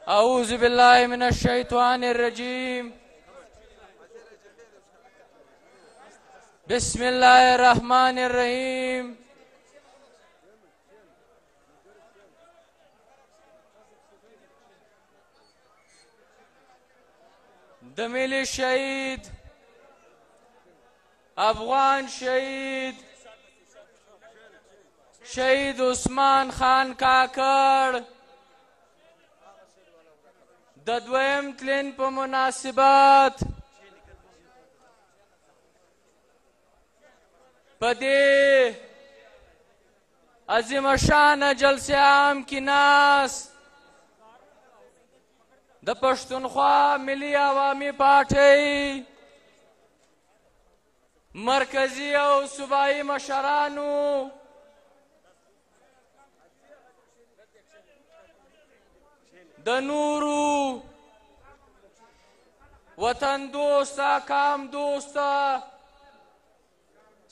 اعوذ بالله من الشیطان الرجیم. بسم الله الرحمن الرحیم. د ملي شهید، افغان شهید، شهید عثمان خان کاکړ د دویم تلین په مناسبت په دې عظیم شان جلسه عام کې ناست د پښتونخوا ملي عوامي پارټۍ مرکزي او صوبایي مشرانو، د نورو وطن دوسته، قام دوسته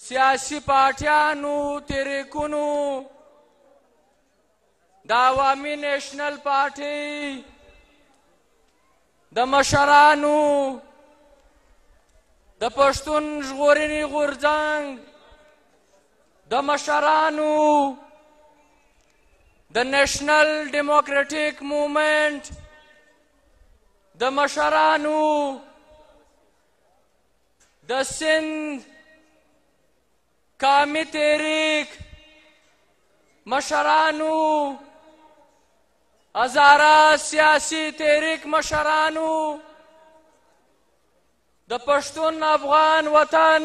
سیاسي پارټیانو، تحریکونو، د عوامي نیشنل پارټۍ د مشرانو، د پښتون ژغورنې غورځنګ د مشرانو، د نیشنل ډیموکراټیک موومنټ د مشرانو، د سند قامي تحریک مشرانو، هزاره سیاسي تحریک مشرانو، د پښتون افغان وطن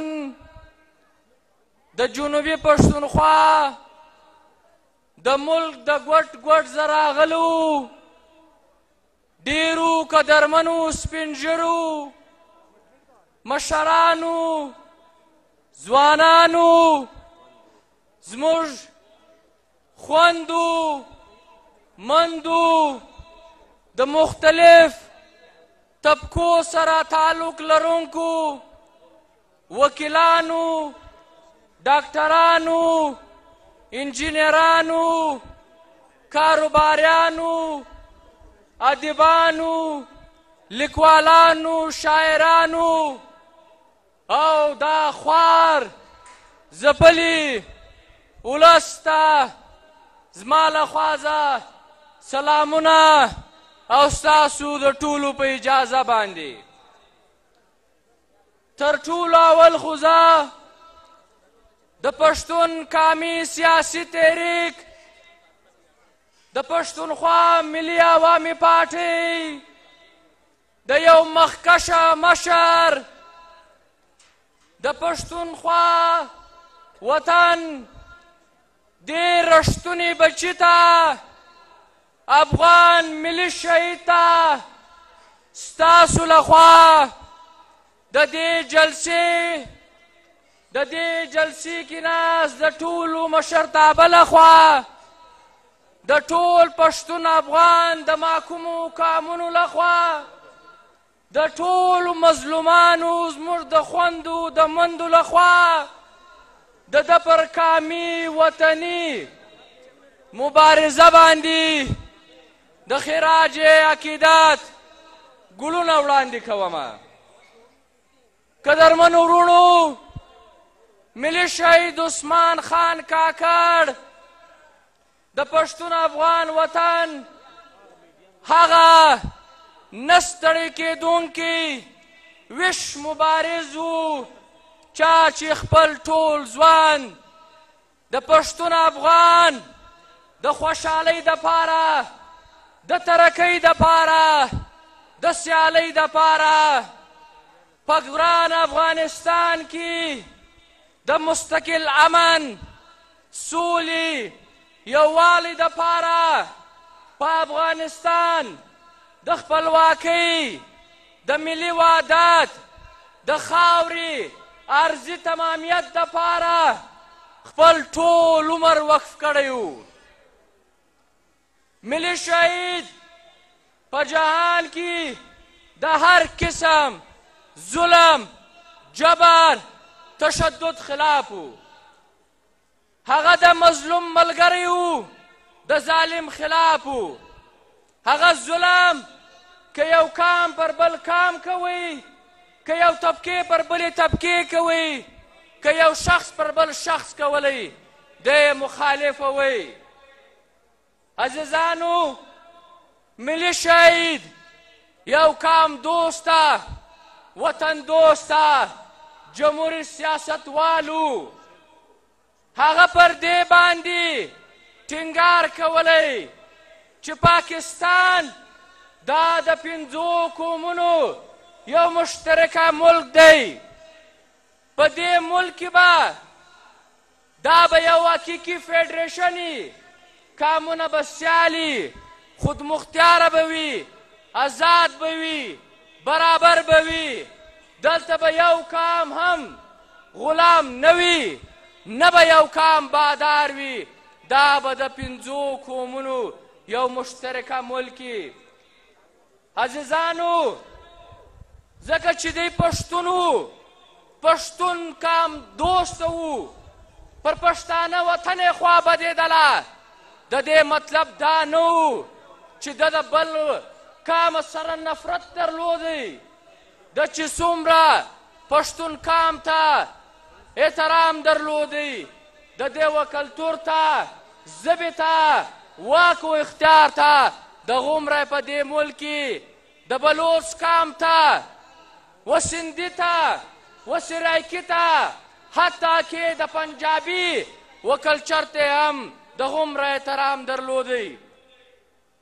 د جنوبي پښتونخوا د ملک د ګوټ ګوټ زراغلو ډیرو قدرمنو سپینږیرو مشرانو، ځوانانو، زموږ خوندو مندو د مختلف طبقو سره تعلق لرونکو وکیلانو، ډاکټرانو، انجینرانو، کاروباریانو، ادیبانو، لیکوالانو، شاعرانو او دا خوار ځپلي ولس ته زما لخوا زه سلامونه او ستاسو د ټولو په اجازه باندې. تر ټولو اول خو زه د پښتون قامي سیاسي تحریک، د پښتونخوا ملي عوامي پارټۍ د یو مخکشه مشر، د پښتونخوا وطن دې رښتوني بچي ته، افغان ملي شهید ته ستاسو لخوا د دې جلسې کې ناست د ټولو مشرتابه لخوا، د ټول پښتون افغان د محکومو قامونو لخوا، د ټولو مظلومانو زموږ د خوندو د مندو لخوا د ده پر قامي وطني مبارزه باندې د خراج عقیدت ګلونه وړاندې کومه. قدرمنو وروڼو، ملي شهید عثمان خان کاکړ د پښتون افغان وطن هغه نه ستړی کېدونکی ویښ مبارز و چا چې خپل ټول ځوان د پښتون افغان د خوشحالۍ دپاره، د ترقۍ دپاره، د سیالۍ دپاره په ګران افغانستان کې د مستقل امن، سولې، یووالي دپاره په افغانستان د خپلواکۍ، د ملي وحدت، د خاورې ارضي تمامیت دپاره خپل ټول عمر وقف کړی و. ملي شهید په جهان کې د هر قسم ظلم، جبر، تشدد خلاف و. هغه د مظلوم ملګری و، د ظالم خلاف و. هغه ظلم که یو کام پر بل کام کوي، که یو طبقې پر بلې طبقې کوي، که یو شخص پر بل شخص کولی، دی مخالف وی. عزیزانو، ملي شهید یو کام دوسته، وطن دوسته، جمهوري سیاستوالو، هغه پر دې باندې ټینګار کولی چې پاکستان دا د 5 قومونو یو مشترکه ملک دی. په دې ملک کې به دا به یو حقیقي فدریشن وي، کامونه به سیالي، خودمختیاره به وي، آزاد به وي، برابر به وي. دلته به یو کام هم غلام نه وي، نه به یو کام بادار وي. دا به د 5 قومونو یو مشترکه ملک وي. عزیزانو، ځکه چې دی پښتون و، پښتون کام دوست و، پر پښتانه وطن یې خوا بدېدله. د دې مطلب دا نه و چې ده د بل کام سره نفرت درلودی. ده چې څومره پښتون کام ته احترام درلودی، د دې و کلتور ته، ژبې ته، واک و اختیار ته، دغومره په دې ملک کې د بلوڅ کام ته، و سندي ته، و سرایکي ته، حتی کې د پنجابي و کلچر ته هم دغومره احترام درلودی.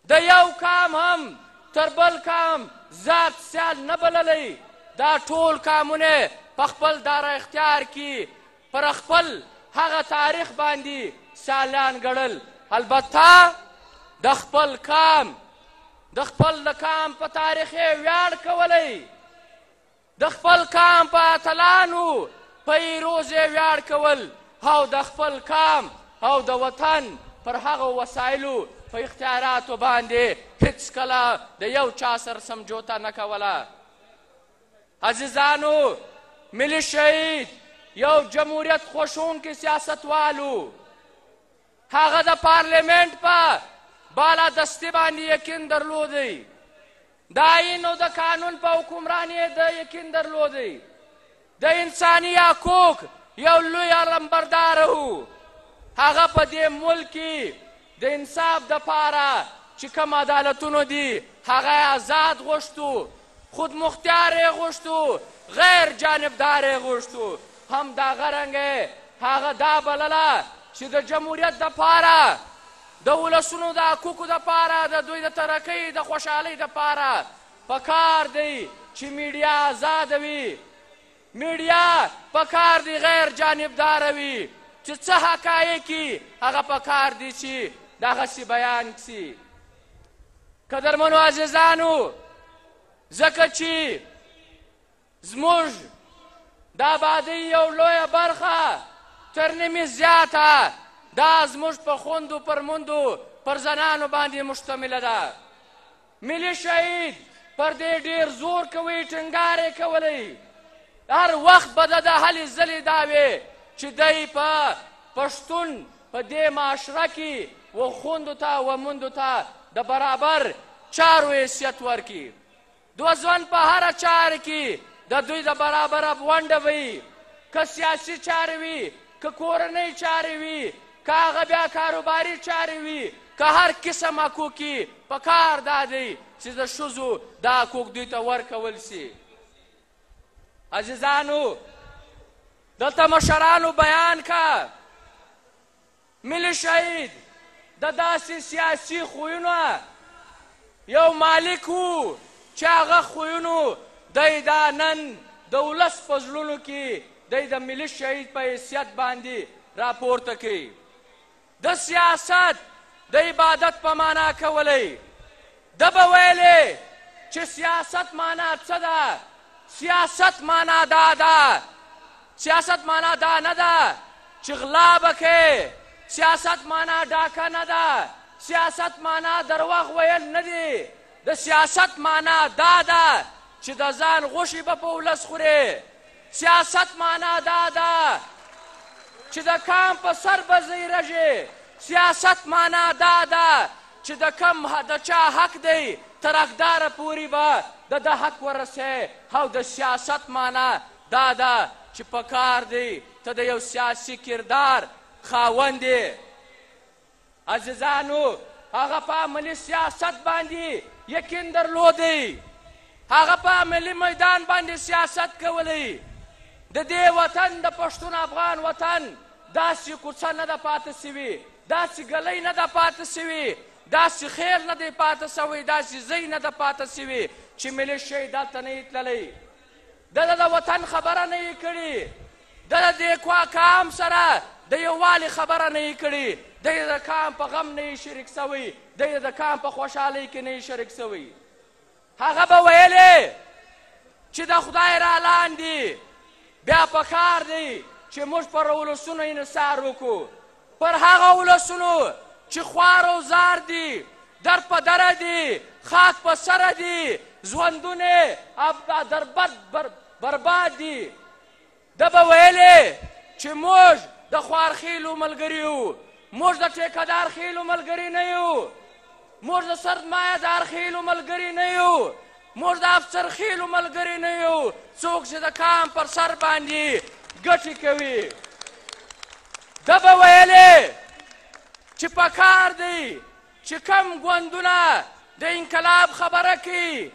د یو کام هم تر بل کام ذات سیال نه بللی. دا ټول کامونه په خپل دار اختیار کې پر خپل هغه تاریخ باندې سیالان ګڼل. البته د خپل کام، د خپل د کام په تاریخ یې ویاړ کولی، د خپل کام په اتلانو په ایروز یې ویاړ کول، او د خپل کام او د وطن پر هغو وسایلو په اختیاراتو باندې هیڅکله د یو چا سره سمجوته نه کوله. عزیزانو، ملي شهید یو جمهوریت خوښونکی سیاستوالو، هغه د پارلمنټ په بالادستي باندې یقین درلودی، د آیین او د قانون په حکمراني یې د یقین درلودی، د انساني حقوق یو لوی علمبردار و. هغه په دې ملک کې د انصاف دپاره چې کوم عدالتونو دي هغه یې ازاد غوښتو، خودمختیار یې غوښتو، غیر جانبدار یې غوښتو. هم دغه رنګ یې هغه دا بلله چې د جمهوریت دپاره، د ولسونو د حقوقو دپاره، د دوی د ترقۍ د خوشحالۍ دپاره پکار دی چې میډیا ازاده وي، میډیا پکار دی غیر جانبداره وي، چې څه حقایق هغه پکار دی چې دغسې بیان کړي. قدرمنو عزیزانو، ځکه چې زموږ د آبادۍ یو لویه برخه تر نیمې زیاته دا زموږ په خوندو پر موندو پر زنانو باندې مشتمله ده. ملي شهید پر دې ډېر زور کوي، ټینګار یې کولی. هر وخت به د ده هلې ځلې دا وې چې دی په پښتون په دې معاشره کې و خوندو ته و موندو ته د برابر چارو حیثیت ورکړي. دوه ژوند په هره چاره کې د دوی د برابره ونډه وي، که سیاسي چارې وي، که کورنۍ چارې وي، که هغه بیا کاروباري چارې وي، که هر قسم حقوق یې په کار دا دی چې د ښځو دا حقوق دوی ته ورکول سي. عزیزانو، دلته مشرانو بیان کا ملي شهید د داسې سیاسي خویونو یو مالک و چې هغه خویونو دی دا نن د ولس په زړونو کې دی د ملي شهید په حیثیت باندې راپورته کوي. د سیاست د عبادت په معنا کولی. ده به ویلې چې سیاست معنا څه ده؟ سیاست معنا دا ده، سیاست معنا دا نه ده چې غلا به کوې، سیاست معنا ډاکه نه ده، سیاست معنا درواغ ویل نه دي. د سیاست معنا دا ده چې د ځان غوښې به په ولس خورې. سیاست معنا دا ده چې د کام په سر به زیرږې. سیاست معنا دا ده چې د کم د چا حق دی تر حقداره پورې به د ده حق ورسې. او د سیاست معنا دا ده چې پکار دی ته د یو سیاسي کردار خاوند یې. عزیزانو، هغه په عملي سیاست باندې یقین درلودی، هغه په عملي میدان باندې سیاست کولی. د دې وطن، د پښتون افغان وطن، داسې کوڅه نه ده پاتې سوي، داسې ګلۍ نه ده پاتې سوي، داسې خیل نه دی پاتې سوی، داسې ځای نه ده پاتې سوي چې ملي شهید هلته نه یې تللی. ده د وطن خبره نه یې کړې، ده د دې کام سره د یووالي خبره نه یې کړې، دی د کام په غم نه یې شریک سوی، دی د کام په خوشحالۍ کې نه یې شریک سوی. هغه به ویلې چې د خدای را لاندې بیا پکار دی چې موږ پر ولسونو انحصار وکړو، پر هغه ولسونو چې خوار او زار دي، در په دره دي، خاک په سره دي، ژوندونه در بد برباد دي. ده به ویلې چې موږ د خوارخیلو ملګري یو، موږ د ټیکهدار خیلو ملګري نه یو، موږ د سرمایه دار خیلو ملګري نه یو، موږ د افسر خیلو ملګري نه یو، څوک چې د کام پر سر باندې ګټې کوي. ده به ویلې چې پکار دی چې کم ګوندونه د انقلاب خبره کوي،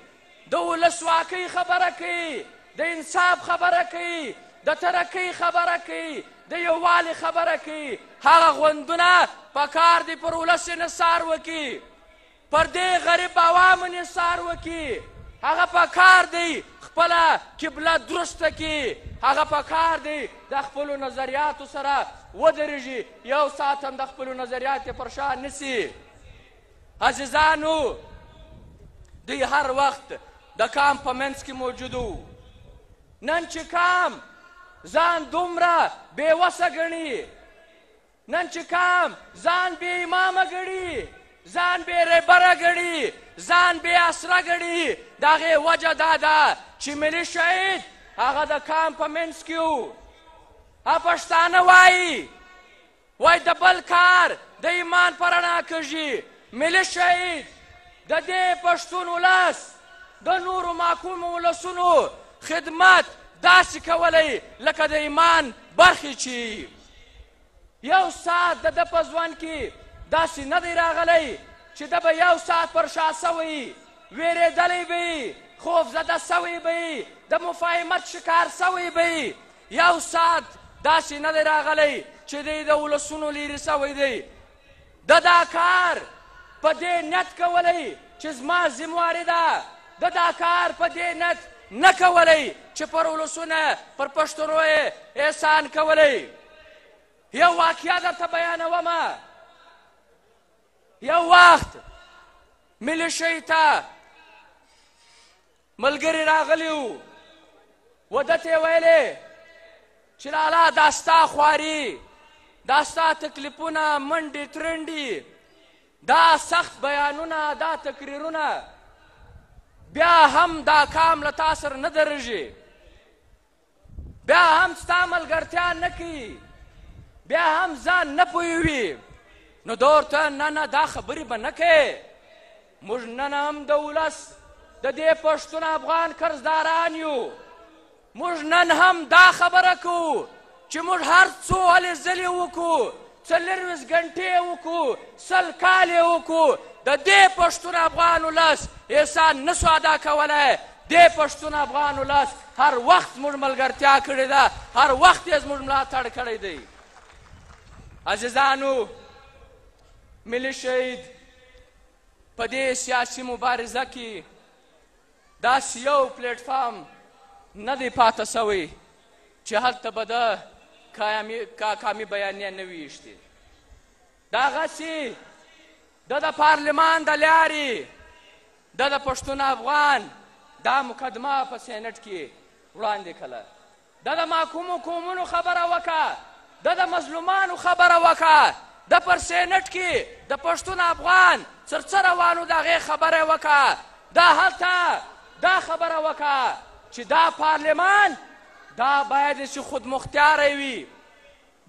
د ولسواکۍ خبره کوي، د انصاف خبره کوي، د ترقۍ خبره کوي، د یووالي خبره کوي، هغه غوندونه پکار دی پر ولس انحصار وکړي، پر دې غریب عوام انحصار وکړي. هغه پکار دی خپله قبله درسته کړي، هغه پکار دی د خپلو نظریاتو سره ودرېږي، یو ساعت هم د خپلو نظریاتو پر شا نسي. عزیزانو، دوی هر وخت د کام په منځ کې موجود وو. نن چې کام ځان دومره بې وسه ګڼي، نن چې کام ځان بې امامه ګڼي، ځان بې رهبره ګڼي، ځان بې اسره ګڼي، د هغې وجه دا ده چې ملي شهید هغه د کام په منځ کې و. پښتانه وایي، وایي د بل کار د ایمان په رڼا کږي. ملي شهید د دې پښتون ولس د نورو محکومو ولسونو خدمت داسې کولی لکه د ایمان برخې چې یو ساعت د ده په ژوند کې داسې نه دی راغلی چې ده به یو ساعت پر شا سوی، ویرېدلی به یي، خوفزده سوی به یي، د مفاهمت شکار سوی به یي. یو ساعت داسې نه دی راغلی چې دی د ولسونو لیرې سوی دی. ده دا کار په دې نیت کولی چې زما ذمواري ده، ده دا کار په دې نیت نه کولی چې پر ولسونه پر پښتنو یې احسان کولی. یو واقعه درته بیانومه. یو وخت ملي شهید ته ملګري راغلي وو، و ده ته یې ویلې چې لالا دا ستا خواري، دا ستا تکلیفونه، منډې ترنډې، دا سخت بیانونه، دا تقریرونه بیا هم دا کام له تا سره نه درېږي، بیا هم ستا ملګرتیا نه کوي، بیا هم ځان نه پوهوي. نو ده ورته نه نه دا خبرې به نه کوې، موږ نن هم د ولس د دې پښتون افغان قرضداران یو، موږ نن هم دا خبره کوو چې موږ هر څو هلې ځلې وکړو، 24 ګنټې وکړو، 100 کال یې وکړو، د دې پښتون افغان ولس احسان نه سو ادا کولی. دې پښتون افغان ولس هر وخت زموږ ملګرتیا کړې ده، هر وخت یې زموږ ملاتړ کړی دی. عزیزانو، ملي شهید په دې سیاسي مبارزه کې داسې یو پلیټفارم نه دی پاته سوی چې هلته به ده کامي بیانیه نه وي ایښتې. دغسې ده د پارلمان د لارې ده د پښتون افغان دا مقدمه په سینټ کې وړاندې کړه، ده د محکومو قومونو خبره وکړه، ده د مظلومانو خبره وکړه، ده پر سینټ کې د پښتون افغان څرڅه روانو د هغې خبره وکړه، ده هلته دا خبره وکړه چې دا پارلمان دا باید چې خودمختیاره وي،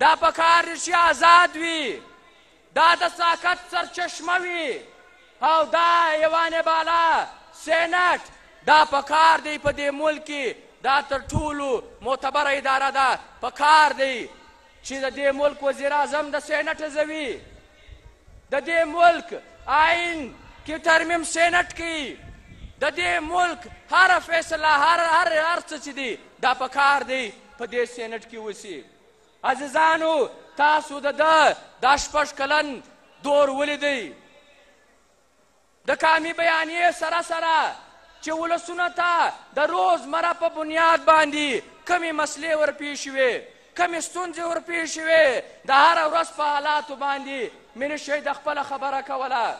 دا پکار دی چې آزاد وي، دا د ساکت سرچشمه وي، او دا ایوان بالا سینټ دا پکار دی په دې ملک کې، دا تر ټولو معتبره اداره ده. پکار دی چې د دې ملک وزیر اعظم د سینټ زوي، د دې ملک آئین کې ترمیم سینټ کوي، د دې ملک هره فیصله هر هر هر څه چې دي دا پکار دی په دې سینټ کې وسي. عزیزانو، تاسو د ده دا 6 کلن دور ولیدئ، د قامي بیانیې سره سره چې ولسونه ته د روزمره په بنیاد باندې کمې مسلې ورپېښې وې، کمې ستونزې ورپېښې وې، د هره ورځ په حالاتو باندې ملي شهید خپله خبره کوله.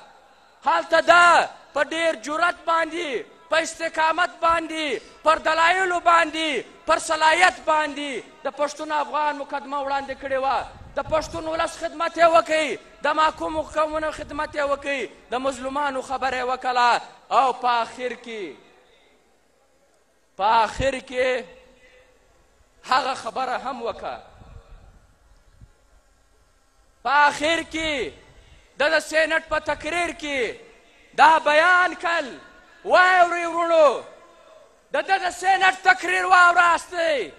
هلته ده په ډېر جرأت باندې، په استقامت باندې، پر دلایلو باندې، پر صلاحیت باندې د پښتون افغان مقدمه وړاندې کړې وه. د پښتون ولس خدمت یې وکړي، د محکومو قومونو خدمت یې وکړي، د مظلومانو خبره یې وکړه. او په آخر کې هغه خبره هم وکړه. په آخر کې د سینټ په تقریر کې دا بیان کړ، واورئ وروڼو، د ده د سینټ تقریر واوراستئ.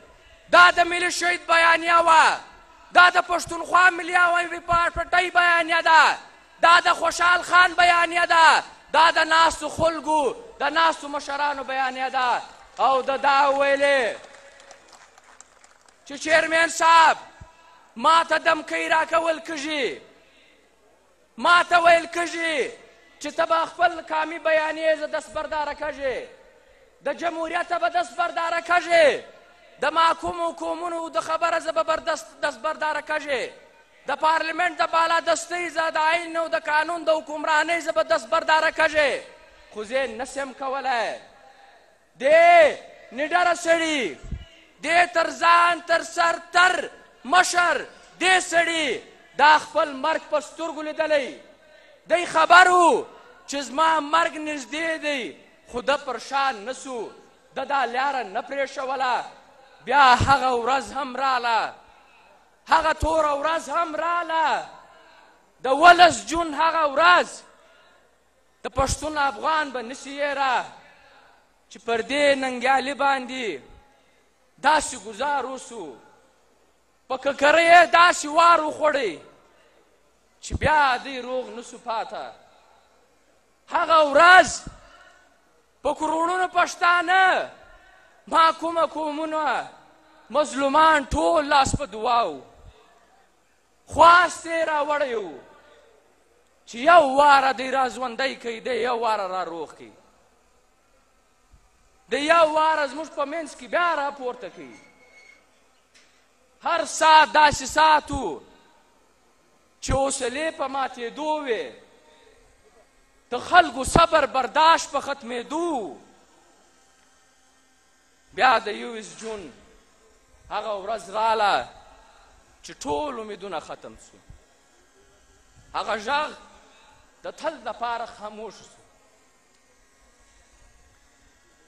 دا د ملي شهید بیانیه وه، دا د پښتونخوا ملي عوامي پارټۍ بیانیه ده، دا د خوشحال خان بیانیه ده، دا د ناستو خلکو د ناستو مشرانو بیانیه ده. او د دا ویلې چې چیرمین صاحب ما ته دمکۍ راکول کږي، ما ته ویل کږي چې ته به خپل قامي بیانیې زه دستبرداره کږې، د جمهوریته به دستبرداره کږې، د محکومو قومونو د خبره زه به دستبرداره کږې، د پارلمنټ د بالادستۍ زه د آئین او د قانون د حکمرانۍ زه به دستبرداره کږې، خو زه یې نسم کولی. دې نډره سړي، دې تر ځان تر سر تر مشر دې سړي دا خپل مرګ په سترګو لیدلی دی، خبر و چې زما مرګ نږدې دی، خو ده پر شا نه سو، ده دا لاره نه پرېښوله. بیا هغه ورځ هم راله، هغه توره ورځ هم راله، د 19 جون هغه ورځ د پښتون افغان به نسي یېره چې پر دې ننګیالي باندې داسې ګزار وسو، په ککرۍ یې داسې وار وخوړی چې بیا دی روغ نسو پاته. هغه ورځ په کروړونو پښتانه محکومه قومونه مظلومان ټول لاس په دعا وو، خواست یې راوړی و چې یو واره دی را ژوندی کوي، دی یو واره را روغ کوي، دی یو واره زموږ په منځ کې بیا راپورته کوي. هر ساعت داسې ساعت و چې حوصلې په ماتېدو وې، د خلکو صبر برداشت په ختمېدو. بیا د 21 جون هغه ورځ راله چې ټول امیدونه ختم سو، هغه غږ د تل دپاره خاموش سو.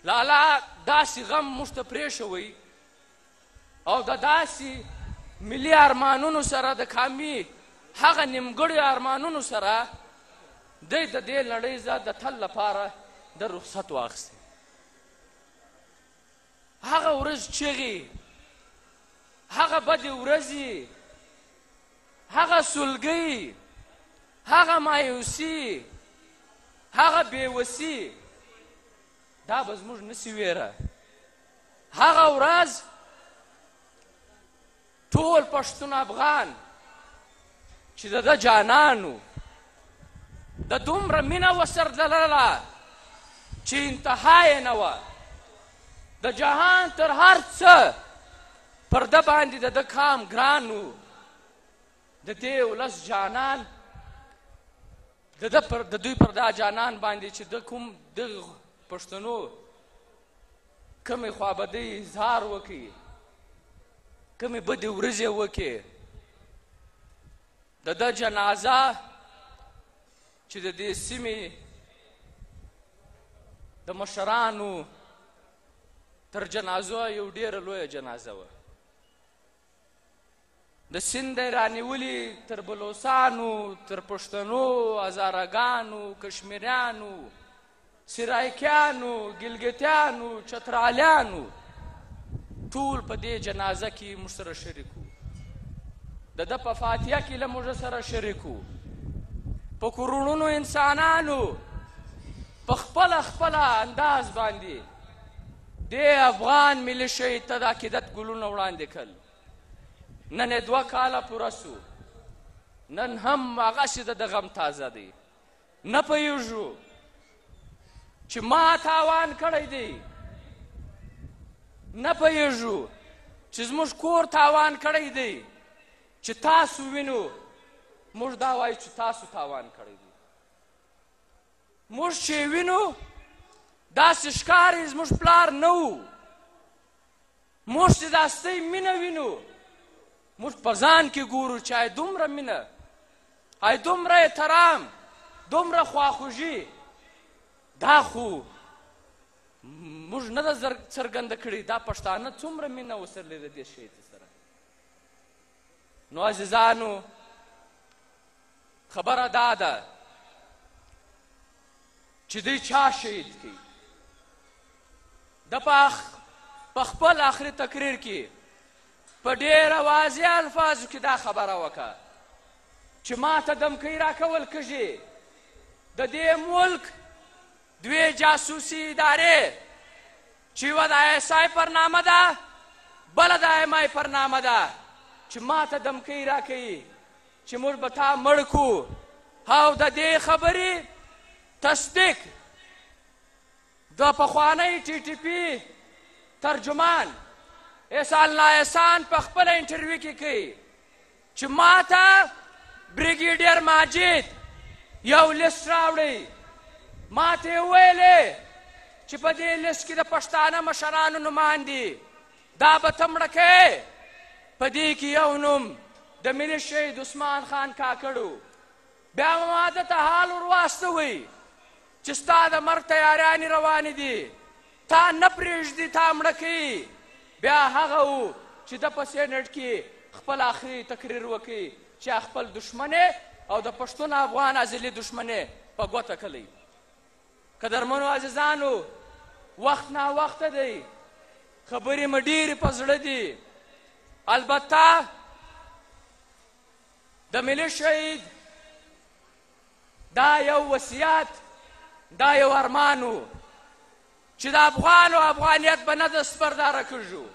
لالا داسې غم موږ ته پرېښوئ او د داسې ملي ارمانونو سره، د قامي هغه نیمګړیو ارمانونو سره دی د دې نړۍ زه د تل لپاره د رخصت واخیستې. هغه ورځ چیغې، هغه بدې ورځې، هغه سلګۍ، هغه مایوسي، هغه بېوسي، دا به زموږ نسي ویره. هغه ورځ ټول پښتون افغان چې د ده جانانو د دومره مینه ورسره لرله چې انتها یې نه وه، د جهان تر هر څه پر ده باندې د ده کام ګران و، د دې ولس جانان د ده پر د دوی پر دا جانان باندې چې د کوم دغه پښتنو کومې خوابدۍ اظهار وکړي، کومې بدې ورځې وکړي، د ده جنازه چې د دې سیمې د مشرانو تر جنازو یو ډېره لویه جنازه وه. د سند رانیولي تر بلوسانو، تر پښتنو، هزارهګانو، کشمیریانو، سرایکیانو، ګلګتیانو، چترالیانو، ټول په دې جنازه کې موږ سره شریک وو. د ده په فاتحه کې له موږ سره شریک وو. په کروړونو انسانانو په خپله خپله انداز باندې دې افغان ملي شهید ته د عقیدت ګلونه وړاندې کړل. نن یې 2 کاله پوره سو، نن هم هغسې د ده غم تازه دی. نه پوهېږو چې ما تاوان کړی دی، نه پوهېږو چې زموږ کور تاوان کړی دی، چې تاسو وینو موږ دا وایو چې تاسو تاوان کړی دی. موږ چې وینو داسې ښکاري زموږ پلار نه و. موږ چې دا ستۍ مینه وینو، موږ په ځان کې ګورو چې آی دومره مینه، آی دومره احترام، دومره خواخوږي، دا خو موږ نه ده څرګنده کړې. دا پښتانه څومره مینه ورسره لري د دې شهید سره. نو عزیزانو، خبره دا ده چې دی چا شهید کړي. ده په خپل آخري تقریر کې په ډېره واضح الفاظو کې دا خبره وکړه چې ما ته دمکۍ راکول کېږي. د دې ملک دوې جاسوسي ادارې چې یوه د آی اس آی پر نامه ده، بله د ایم آی پر نامه ده، چې ما ته دمکۍ راکوي چې موږ به تا مړ کړو. او د دې خبرې تصدیق د پخوانۍ ټي ټي پي ترجمان احسان الله احسان په خپله انټرویو کې کوي چې ما ته بریګیډیر ماجد یو لیست راوړی، ما ته یې وویلې چې په دې لیست کې د پښتانه مشرانو نومان دي، دا به ته مړه کوې. په دې کې یو نوم د ملي شهید عثمان خان کاکړ و. بیا ما ده ته حال ور واستوی چې ستا د مرګ تیاریانې روانې دي، تا نه پرېږدي، تا مړه کوي. بیا هغه و چې ده په سینټ کې خپل آخري تقریر وکړي چې خپل دښمن او د پښتون افغان ازلي دښمن په ګوته کړی. قدرمنو عزیزانو، وخت ناوخته دی، خبرې مې ډېرې په زړه دي. البته د ملي شهید دا یو وصیت، دا یو ارمان و چې د افغان او افغانیت به نه دستبرداره کېږو.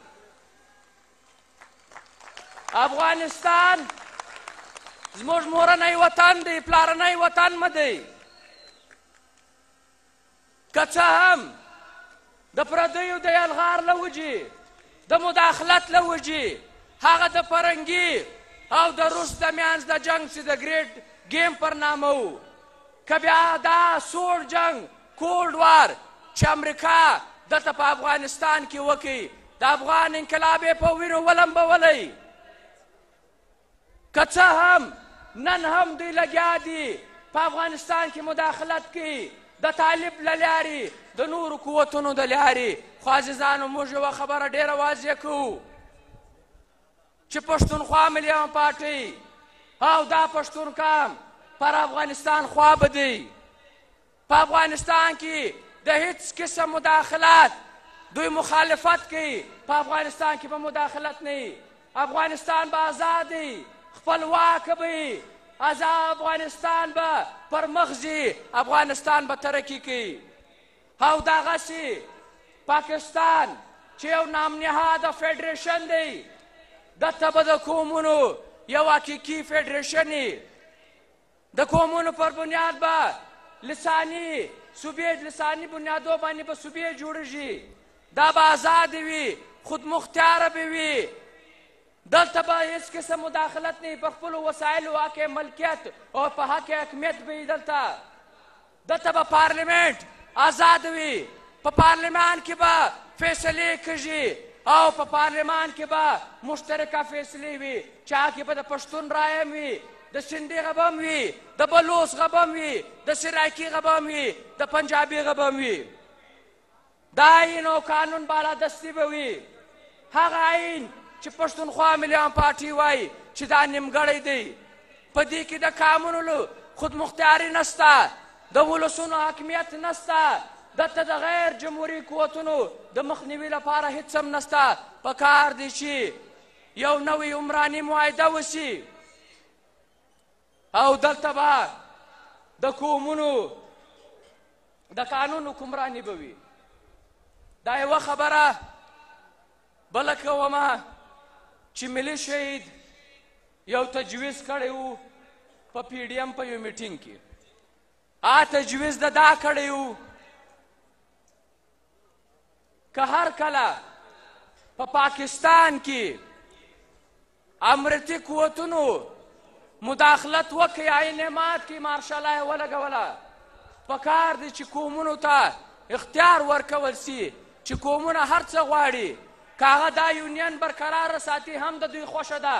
افغانستان زموږ مورنی وطن دی، پلارنی وطن مه دی. که څه هم د پردیو د یلغار له وجې، د مداخلت له وجې، هغه د فرنګي او د روس د میانځ د جنګ چې د ګریټ ګیم پر نامه و، که بیا دا سوړ جنګ کولډ وار چې امریکا دلته په افغانستان کې وکړي، د افغان انقلاب یې په وینو ولمبولی. که څه هم نن هم دوی لګیا دي په افغانستان کې مداخلت کوي د طالب له لارې، د نورو قوتونو د لارې، خو عزیزانو موږ یوه خبره ډېره واضح کوو چې پښتونخوا ملي عوام پارټۍ او دا پښتون قام پر افغانستان خوا به دی. په افغانستان کې د هیڅ قسم مداخلات دوی مخالفت کوي، په افغانستان کې به مداخلت نه وي. افغانستان به ازاد دی، خپلواک به وي، افغانستان به پر مخ ځي، افغانستان به ترقي کوي. او دغسې پاکستان چې یو نامنهاده فدریشن دی، دلته به د قومونو یو حقیقي فدریشن وي. د قومونو پر بنیاد به لساني صوبې، لساني بنیادو باندې به صوبې جوړېږي، دا به ازادې وي، خودمختیاره به وي. دلته به هیڅ قسم مداخلت نه وي، په خپلو وسایلو حق ملکیت او په حق حاکمیت به وي. دلته به پارلیمنت ازاد وي، په پارلمان کې به فیصلې کېږي او په پارلمان کې به مشترکه فیصلې وي، چې هغه کې به د پښتون رایه هم وي، د سندي غږ هم وي، د بلوڅ غږ هم وي، د سرایکي غږ هم وي، د پنجابي غږ هم وي. د آئین او قانون بالادستي به وي، هغه آئین چې پښتونخوا ملي عام پارټي وایي چې دا نیمګړی دی، په دې کې د قامونو خودمختیاري نسته، د ولسونو حاکمیت نسته، دلته د غیر جمهوري قوتونو د مخنیوي لپاره هیڅ هم نسته. پکار دی چې یو نوی عمراني معاهده وشي او دلته به د قومونو د قانون حکمراني به وي. دا یوه خبره. بله کومه چې ملي شهید یو تجویز کړی و په پي ډي ایم په یو میټینګ کې، آ تجویز د دا کړی و که هر کله په پاکستان کې امرتي قوتونو مداخلت وکړي، آئین مات کې مارشال یې ولګوله، پکار دی چې قومونو ته اختیار ورکول سي چې قومونه هر څه غواړي، که هغه دا یونین برقراره ساتي هم د دوی خوښه ده،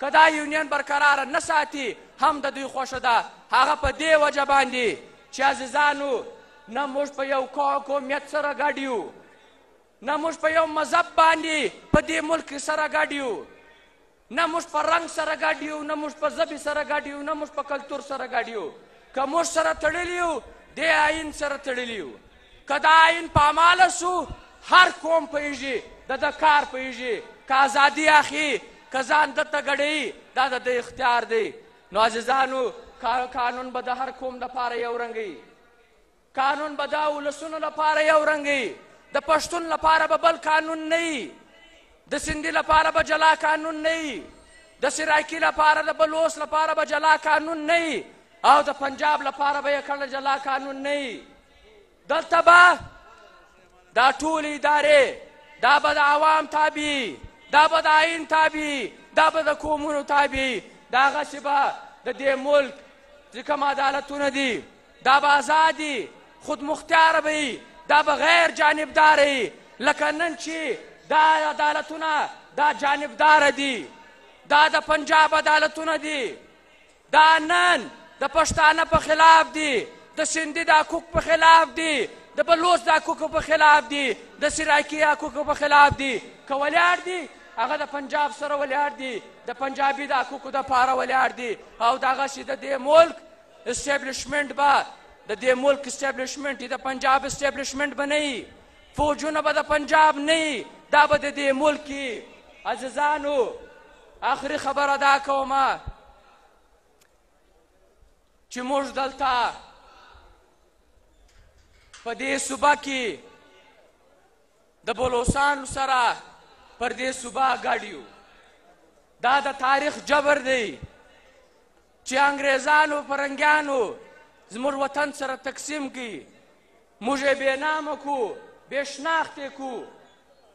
که دا یونین برقراره نه ساتي هم د دوی خوښه ده. هغه په دې وجه باندې چې عزیزانو نه موږ په یو قومیت سره ګډ یو، نه موږ په یو مذهب باندې په دې ملک سره ګډ یو، نه موږ په رنګ سره ګډ یو، نه موږ په ژبې سره ګډ یو، نه موږ په کلتور سره ګډ یو. که موږ سره تړلي یو دې آئین سره تړلي یو، که دا آئین پاماله سو هر قوم پوهېږي، د ده کار پوهېږي، که ازادي اخلي که ځان دلته ګډوي دا د ده اختیار دی. نو عزیزانو قانون به د هر قوم دپاره یو رنګ وي، قانون به د ولسونو لپاره یو رنګ وي، د پښتون لپاره به بل قانون نه وي، د سندي لپاره به جلا قانون نه وي، د سرایکي لپاره د بلوڅ لپاره به جلا قانون نه وي، او د پنجاب لپاره به یې کله جلا قانون نه وي. دلته به دا ټولې ادارې دا به د عوام تابع، دا به د آئین تابع، دا به د قومونو تابع، دغسې به د دې ملک چې کوم عدالتونه دي دا به ازاد دي، خودمختیاره به وي، دا به غیر جانبداره وي. لکه نن چې دا عدالتونه دا جانبداره دي، دا د پنجاب عدالتونه دي، دا نن د پښتانه په خلاف دي، د سندي د حقوق په خلاف دي، د بلوڅ د حقوقو په خلاف دي، د سرایکي حقوقو په خلاف دي. که ولاړ دي هغه د پنجاب سره ولاړ دي، د پنجابي د حقوقو دپاره ولاړ دي. او دغسې د دې ملک اسټبلشمنټ به د دې ملک اسټبلشمنټ د پنجاب اسټبلشمنټ به نه وي، فوجونه به د پنجاب نه وي، دا به د دې ملک وي. عزیزانو آخري خبره دا کومه چې موږ دلته په دې صوبه کې د بلوڅانو سره پر دې صوبه ګډ یو. دا د تاریخ جبر دی چې انګریزانو فرنګیانو زموږ وطن سره تقسیم کړي، موږ یې بې نامه کړو، بې شناختې کړو،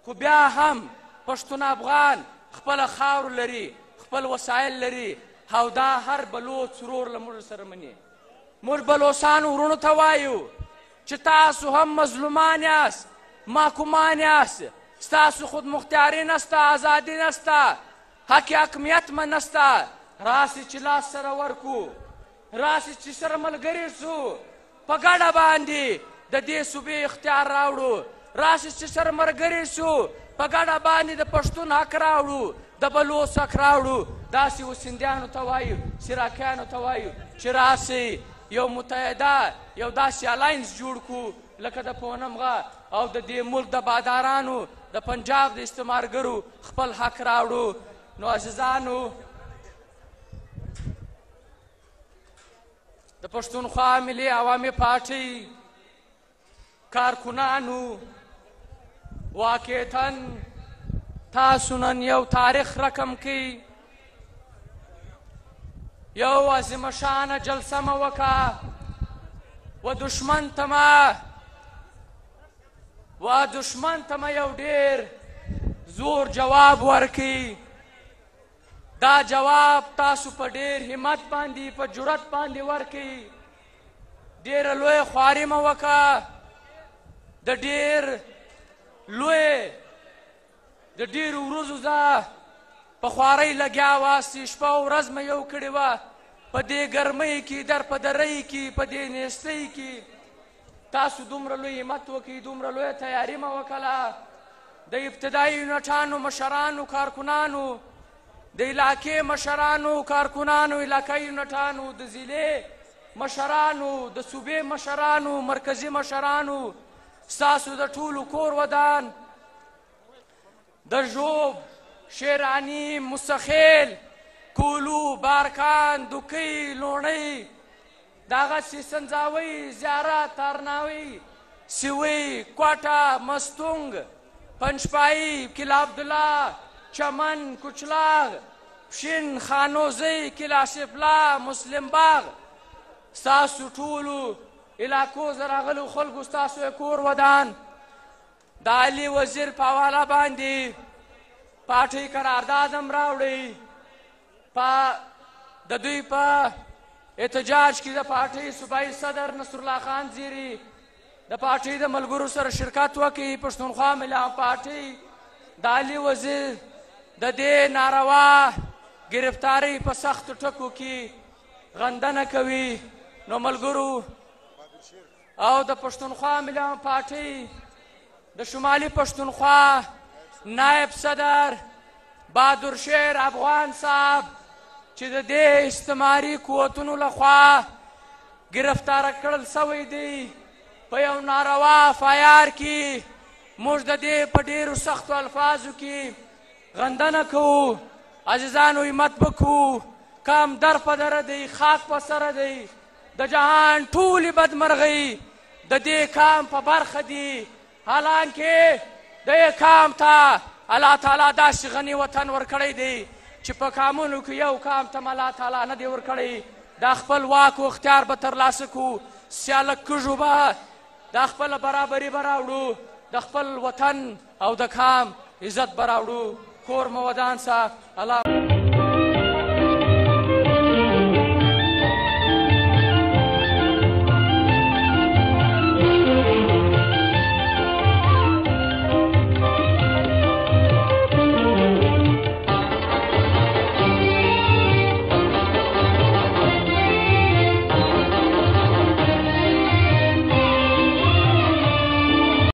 خو بیا هم پښتون افغان خپله خاور لري، خپل وسایل لري، او دا هر بلوڅ ورور له موږ سره مني. موږ بلوڅانو وروڼو ته وایو چې تاسو هم مظلومان یاست، محکومان یاست، ستاسو خودمختیاري نسته، ازادي نسته، حق حاکمیت مه نسته. راسئ چې لاس سره ورکو، راسئ چې سره ملګري سو، په ګډه باندې د دې صوبې اختیار راوړو، راسئ چې سره ملګري سو، په ګډه باندې د پښتون حق راوړو، د بلوڅ حق راوړو. داسې و سندیانو ته وایو، سراکیانو ته وایو چې راسئ یو متحده یو داسې الاینس جوړ کړو لکه د پونمغه، او د دې ملک د بادارانو د پنجاب د استعمارګرو خپل حق راوړو. نو عزیزانو د پښتونخوا ملي عوامي پارټۍ کارکنانو واقعتاً تاسو نن یو تاریخ رقم کړئ، یو عظیمه شانه جلسه مه وکړه و دښمن ته مه و دښمن ته مه یو ډېر زور جواب ورکړئ. دا جواب تاسو په ډېر همت باندې په جرأت باندې ورکړئ. ډېره لویه خواري مه وکړه، د ډېر لوی د ډېرو ورځو ځه په خوارۍ لګیا واستې، شپه او ورځ مې یو کړې وه په دې ګرمۍ کې، در په درۍ کې، په دې نیستۍ کې. تاسو دومره لوی همت وکړئ، دومره لویه تیاري مه وکړه. د ابتدایي یونټانو مشرانو، کارکنانو، د علاقې مشرانو، کارکنانو، علاقایي یونټانو، د ضلعې مشرانو، د صوبې مشرانو، مرکزي مشرانو، ستاسو د ټولو کور ودان. د ژوب، شیرانی، موسخیل، کولو، بارکان، دوکۍ، لوڼۍ، دغسې سنځاوۍ، زیارت، تارناوۍ، سیوۍ، کوټه، مستونګ، پنجپای، قلعه عبدالله، چمن، کچلاغ، پشین، خانوزۍ، قلعه سیفلا، مسلم باغ، ستاسو ټولو علاقو زه راغلو خلکو، ستاسو یې کور ودان. د علي وزیر په حواله باندې پارټۍ قرارداد هم راوړئ. په د دوی په احتجاج کې د پارټۍ صوبایي صدر نصرالله خان زیري د پارټۍ د ملګرو سره شرکت وکړي. پښتونخوا ملي عام پارټۍ د علي وزیر د دې ناروا ګرفتارۍ په سختو ټکو کې غندنه کوي. نو ملګرو او د پښتونخوا ملي عام پارټۍ د شمالي پښتونخوا نایب صدر بهادر شیر افغان صاحب چې د دې استعماري قوتونو لخوا ګرفتار کړل سوی دی په یو ناروا اف آی آر کې، موږ د دې په ډېرو سختو الفاظو کې غندنه کوو. عزیزانو همت وکړو، کام در په دره دی، خاک په سره دی، د جهان ټولې بدمرغۍ د دې کام په برخه دي. حالانکه د کام ته الله تعالی داسې غني وطن ورکړی دی چې په کامونو کې یو کام ته الله تعالی نه دی ورکړی. دا خپل واک او اختیار به ترلاسه کړو، سیاله کږو به دا خپله برابري به راوړو، د خپل وطن او د کام عزت به راوړو. کور مو ودان سه. الله.